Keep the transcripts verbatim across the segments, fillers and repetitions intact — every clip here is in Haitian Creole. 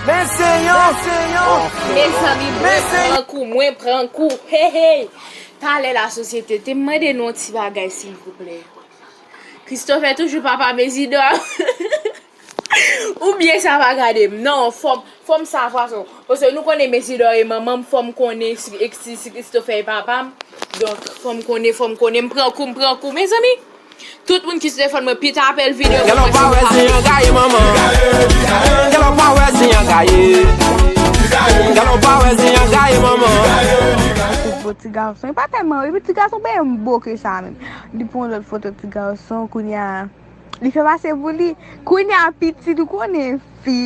Men se yon, se yon. Mezanmi, mwen pran kou, mwen pran kou. Hey, hey. Talè la sosyete, te m mande nou yon ti bagay, silvouplè. Christopher toujou papa Mezidor. Oubyen sa pa gade m. Non, fò m, fò m sav fason. Paske nou konnen Mezidor e manman m, fò m konnen si, si, si Christopher e papa m. Donk, fò m konnen, fò m konnen. M pran kou, m pran kou, mezanmi. Tout moun ki sou telefòn mwen, pita apèl videyo. Gèlò pa wè zen an gaye manman. Gèlò pa wè zen an gaye. Gèlò pa wè zen an gaye manman. Foto ti gason, e pa tèlman, epi ti gason pa yon bo ke sa menm. Li pran lòt foto ti gason, kounye a, li fè pase pou li. Kounye a pitit, ou konnen fi,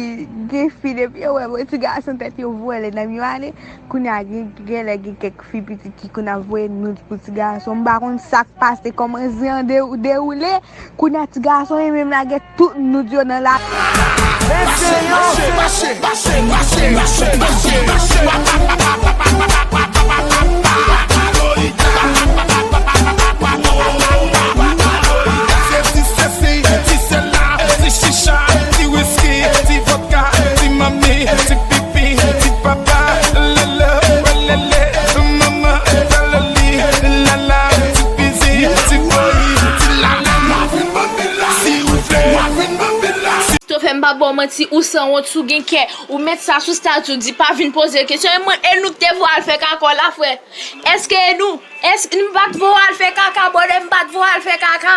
gen fi depi yo wè bon ti gason tèt yo vole, nanm yo ale. Kounye a gen, genlè gen kèk fi pitit ki konn ap voye nudes pou ti gason. M pa konn sa k pase, kòman zen an de-, dewoule. Kounye a ti gason yo menm lage tout nudes yo nan la. Se ti sesi, ti sela, ti chicha, ti wiski, ti vodka, ti manmi, ti pipi, ti papa, lele, welele, manman, taloli, lala, ti pizi, ti boyi, ti lala. Mwen vin banm vin la, si ou vle, mwen vin banm vin la. Christopher, m pa ba w manti, ou sanwont, si w gen kè, ou met sa sou stati, w di pa vin poze kesyon. E mwen, e nou k te voye al fè kaka w la, frè? Èske e nou? Èske m pa t voye al fè kaka, brother, m pa t voye al fè kaka?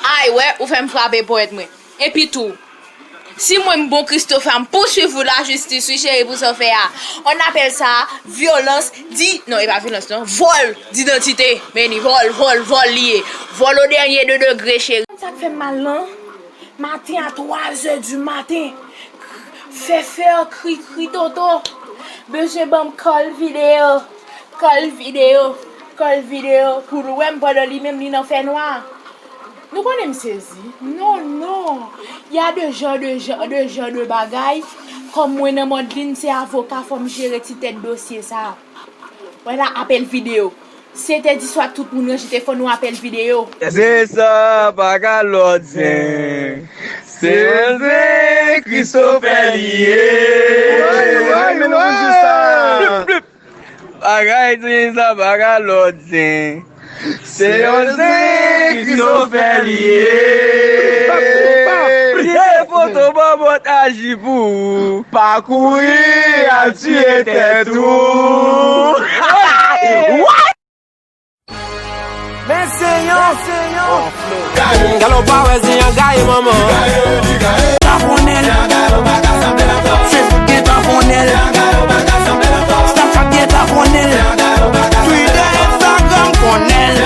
Ay, wè, ou fè m frape ponyèt mwen. Epi tou, si mwen m bon Christopher, m pouswiv ou lajistis, wi, cheri, pou sa w fè a. On apèl sa vyolans di, non, e pa vyolans, non, vòl didantite. Men ni vòl, vòl, vòl li ye. Vòl o dènye de degre, cheri. Sa k fè m mal lan? Maten a twa zè di maten, fè fè kri kri toto. Bezwen ban m kòl videyo, kòl videyo, kòl videyo pou l wè m pandan li menm li nan fènwa. Nou konnen m sezi. Non, non. Y a de jan, de jan, de jan de bagay. Kòm mwen nan Modlin, se avoka, fò m jere ti tèt dosye sa. Vwala apèl videyo. Sèt è di swa, tout moun ranje telefòn nou, apèl videyo. Zen sa pa ka lòt zen. Se yon zen Christopher li ye. Woy, woy, woy. Bagay zen sa pa ka lòt zen. Se yon zen Christopher li ye. Tire foto bòbòt aji pou ou. Pa kouri al tiye tèt ou. Men se yon, se yon. Galo pa wè zen an gaye manman. Taponnel. Facebook gen taponnel. Snapchat gen taponnel. Twitter, Instagram konnel.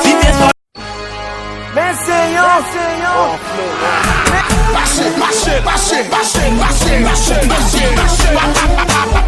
Si te sò. Men se yon, se yon. Mache, mache, mache, mache, mache, mache, mache, mache.